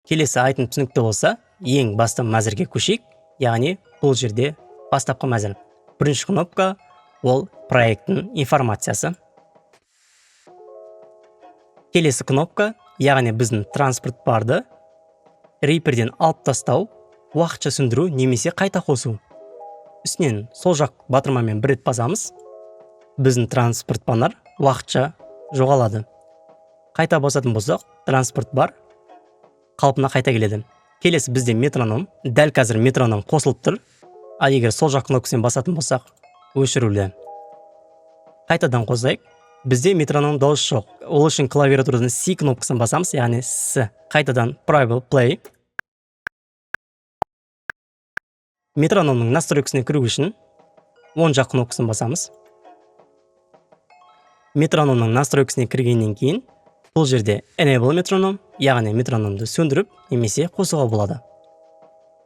Келесі item түсінікті болса, ең басты мәзірге көшейік. Яғни бұл жерде бастапқы мәзір. Бірінші кнопка — ол проекттің информациясы. Келесі кнопка, яғни біздің transport барды Reaperден алып тастау, уақытша сөндіру немесе қайта қосу. Үстінен сол жақ батырмамен бір рет басамыз, біздің transport бар уақытша жоғалады. Қайта басатын болсақ, transport бар қалпына қайта келеді. Келесі бізде метроном. Дәл қазір метроном қосылып тұр. Ал егер сол жақ кнопкасымен басатын болсақ, өшірулі. Қайтадан қосайық. Бізде метроном дауыс жоқ. Ол үшін клавиатурадан C кнопкасын басамыз, яғни С. Қайтадан пробел, play. Метрономның настройкасына кіру үшін оң жақ кнопкасын басамыз. Метрономның настройкасына кіргеннен кейін бұл жерде enable метроном, яғни метрономды сөндіріп немесе қосуға болады.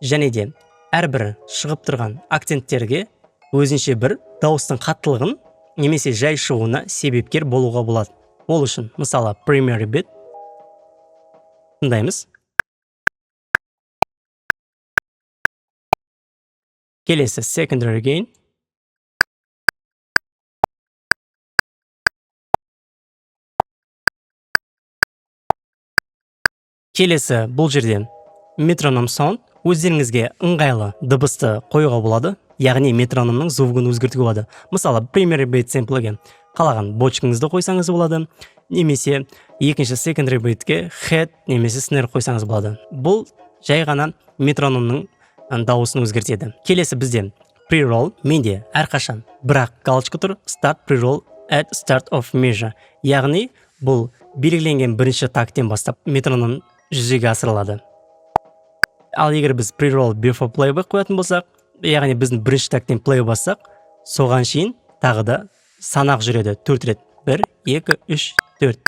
Және де әрбір шығып тұрған акценттерге өзінше бір дауыстың қаттылығын немесе жай шығуына себепкер болуға болады. Ол үшін, мысалы, primary beat тыңдаймыз. Келесі secondary gain. Келесі бұл жерде метроном sound. Өздеріңізге ыңғайлы дыбысты қоюға болады, яғни метрономның звугын өзгертуге болады. Мысалы, primary beat сэмплге қалаған бочкаңызды қойсаңыз болады немесе екінші secondary beatке hat немесе snare қойсаңыз болады. Бұл жай ғана метрономның дауысын өзгертеді. Келесі бізде pre-roll. Менде әрқашан бірақ галочка тұр: start pre-roll at start of measure, яғни бұл белгіленген бірінші тактен бастап метроном жүзеге асырылады. Ал егер біз pre-roll before playback қоятын болсақ, яғни біздің бірінші тактен play бассақ, соған шейін тағы да санақ жүреді төрт рет: бір, екі, үш, төрт.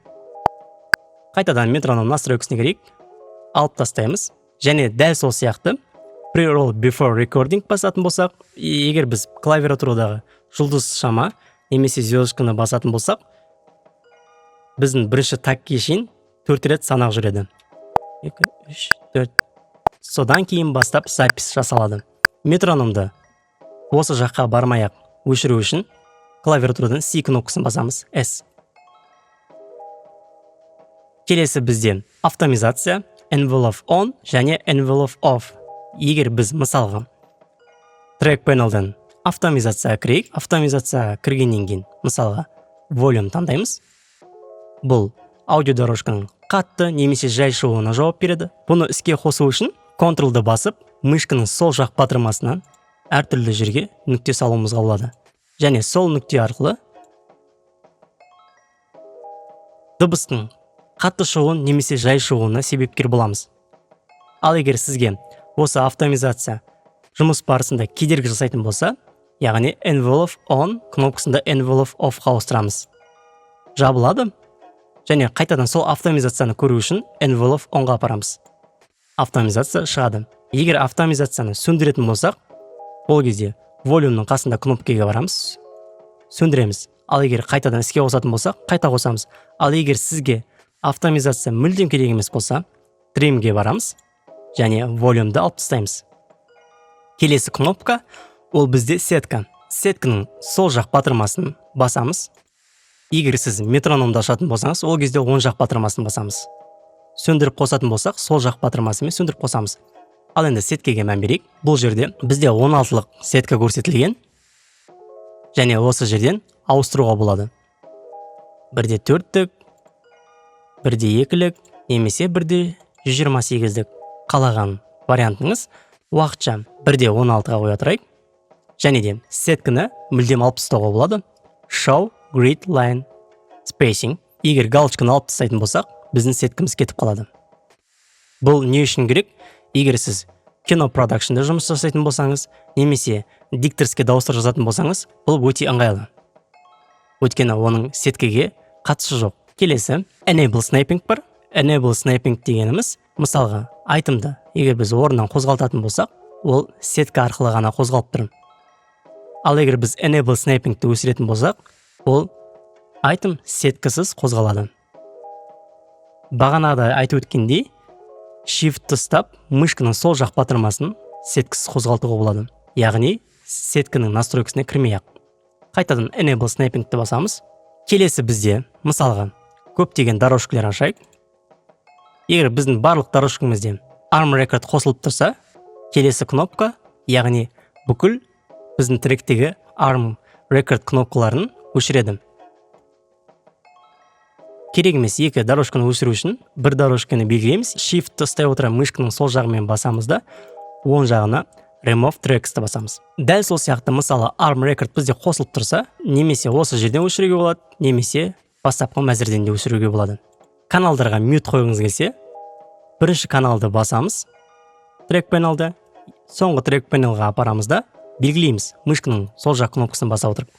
Қайтадан метроном настройкасына кірейік, алып тастаймыз. Және дәл сол сияқты pre-roll before recording басатын болсақ, егер біз клавиатурадағы жұлдыз шама немесе звездочканы басатын болсақ, біздің бірінші тактке шейін төрт рет санақ жүреді: екі, үш, төрт. Содан кейін бастап запись жасалады. Метрономды осы жаққа бармай ақ өшіру үшін клавиатурадан C кнопкасын басамыз, S. Келесі бізде автомизация, envelope on және envelope off. Егер біз, мысалға, track panel'дан автомизацияға кірейік. Автомизацияға кіргеннен кейін, мысалға, volume таңдаймыз. Бұл аудиодорожканың қатты немесе жай шығуына жауап береді. Бұны іске қосу үшін Ctrl-ды басып, мышканың сол жақ батырмасынан әртүрлі жерге нүкте салуымызға болады және сол нүкте арқылы дыбыстың қатты шығуын немесе жай шығуына себепкер боламыз. Ал егер сізге осы автомизация жұмыс барысында кедергі жасайтын болса, яғни envelope on кнопкасында envelope off-қа ауыстырамыз, жабылады. Және қайтадан сол автомизацияны көру үшін envelope on-ға апарамыз, автомизация шығады. Егер автомизацияны сөндіретін болсақ, ол кезде volume-ның қасында кнопкаға барамыз, сөндіреміз. Ал егер қайтадан іске қосатын болсақ, қайта қосамыз. Ал егер сізге автомизация мүлдем керек емес болса, trim-ге барамыз және volume-ді алып тастаймыз. Келесі кнопка ол бізде сетка. Сетканың сол жақ батырмасын басамыз. Егер сіз метрономды ашатын болсаңыз, ол кезде оң жақ батырмасын басамыз. Сөндіріп қосатын болсақ, сол жақ батырмасымен сөндіріп қосамыз. Ал енді сеткеге мән берейік. Бұл жерде бізде 16-лық сетка көрсетілген және осы жерден ауыстыруға болады: бірде төрттік, бірде екілік немесе бірде 128-дік. Қалаған вариантыңыз. Уақытша бірде 16-ға қоя тұрайық. Және де сетканы мүлдем алып тастауға болады: show grid line spacing. Егер галочканы алып тастайтын болсақ, біздің сеткамыз кетіп қалады. Бұл не үшін керек? Егер сіз кино продакшнда жұмыс жасайтын болсаңыз немесе дикторский дауыстар жазатын болсаңыз, бұл өте ыңғайлы, өйткені оның сеткеге қатысы жоқ. Келесі enable snapping бар. Enable snapping дегеніміз, мысалға, item-ды егер біз орнынан қозғалтатын болсақ, ол сетка арқылы ғана қозғалып тұр. Ал егер біз enable snappingті өшіретін болсақ, ол item сеткасыз қозғалады. Бағанағыда айтып өткендей, Shiftті ұстап, мышканың сол жақ батырмасын сеткасыз қозғалтуға болады, яғни сетканың настройкасына кірмей ақ. Қайтадан Enable Snappingті басамыз. Келесі бізде, мысалға, көптеген дорожкалар ашайық. Егер біздің барлық дорожкамызде Arm Record қосылып тұрса, келесі кнопка, яғни бүкіл біздің тректегі Arm Record кнопкаларын өшіреді. Керек емес екі дорожканы өшіру үшін бір дорожканы белгілейміз, Shiftті ұстай отыра мышканың сол жағымен басамыз да, оң жағына Remove Tracks'ты басамыз. Дәл сол сияқты, мысалы, Arm Record бізде қосылып тұрса, немесе осы жерден өшіруге болады, немесе бастапқы мәзірден де өшіруге болады. Каналдарға mute қойғыңыз келсе, бірінші каналды басамыз track panelді, соңғы track panelға апарамыз да, белгілейміз мышканың сол жақ кнопкасын баса отырып.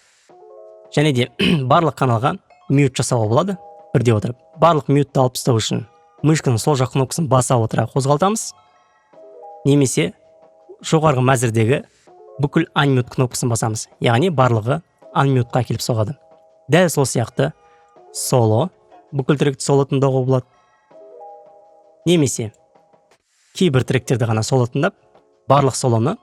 Және де барлық каналға mute жасауға болады бірде отырып. Барлық mute-ті алып тастау үшін мышканың сол жақ кнопкасын баса отыра қозғалтамыз немесе жоғарғы мәзірдегі бүкіл Unmute кнопкасын басамыз, яғни барлығы unmute-қа келіп соғады. Дәл сол сияқты соло, бүкіл тректі соло тыңдауға болады немесе кейбір тректерді ғана соло тыңдап, барлық солоны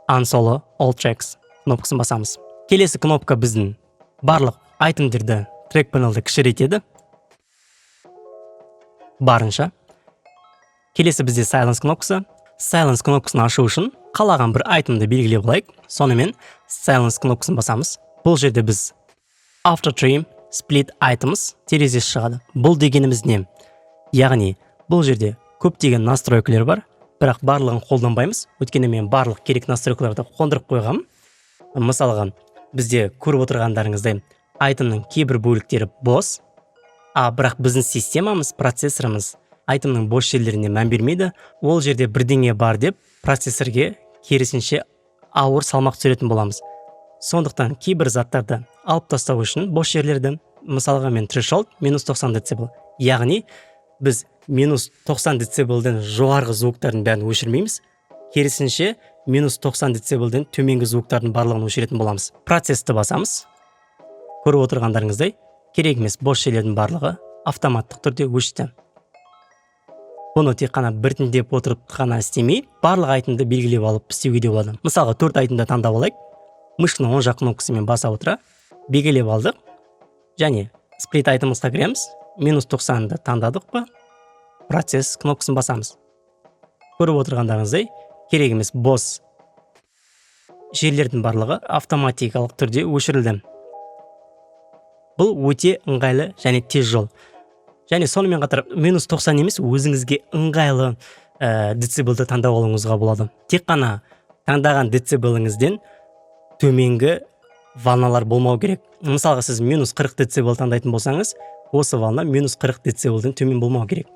Unsolo All Tracks кнопкасын басамыз. Келесі кнопка біздің барлық айтемдерді, track panelді кішірейтеді барынша. Келесі бізде Silence кнопкасы. Silence кнопкасын ашу үшін қалаған бір айтемді белгілеп алайық, сонымен Silence кнопкасын басамыз. Бұл жерде біз Auto Trim Split Items терезесі шығады. Бұл дегеніміз не? Яғни бұл жерде көптеген настройкалар бар, бірақ барлығын қолданбаймыз, өйткені мен барлық керек настройкаларды қондырып қойғанмын. Мысалға, бізде көріп отырғандарыңыздай, айтемнің кейбір бөліктері бос, а бірақ біздің системамыз, процессорымыз айтемнің бос жерлеріне мән бермейді. Ол жерде бірдеңе бар деп, процессорге керісінше ауыр салмақ түсіретін боламыз. Сондықтан кейбір заттарды алып тастау үшін, бос жерлерді, мысалға, мен threshold минус 90 децибел, яғни біз минус 90 децибелден жоғарғы звуктардың бәрін өшірмейміз, керісінше минус 90 децибелден төменгі звуктардың барлығын өшіретін боламыз. Процессті басамыз. Көріп отырғандарыңыздай, керек емес бос жерлердің барлығы автоматтық түрде өшті. Бұны тек қана біртіндеп отырып қана істемей, барлық айтымды белгілеп алып істеуге де болады. Мысалға, төрт айтымды таңдап алайық, мышканың оң жақ кнопкасымен баса отыра белгілеп алдық және Split Itemsқа кіреміз. Минус 90-ды таңдадық па, Процесс кнопкасын басамыз. Көріп отырғандарыңыздай, керек емес бос жерлердің барлығы автоматикалық түрде өшірілді. Бұл өте ыңғайлы және тез жол. Және сонымен қатар минус 90 емес, өзіңізге ыңғайлы децибелді таңдап алуыңызға болады. Тек қана таңдаған децибеліңізден төменгі волналар болмау керек. Мысалға, сіз минус 40 децибел таңдайтын болсаңыз, осы волна минус 40 децибелден төмен болмау керек.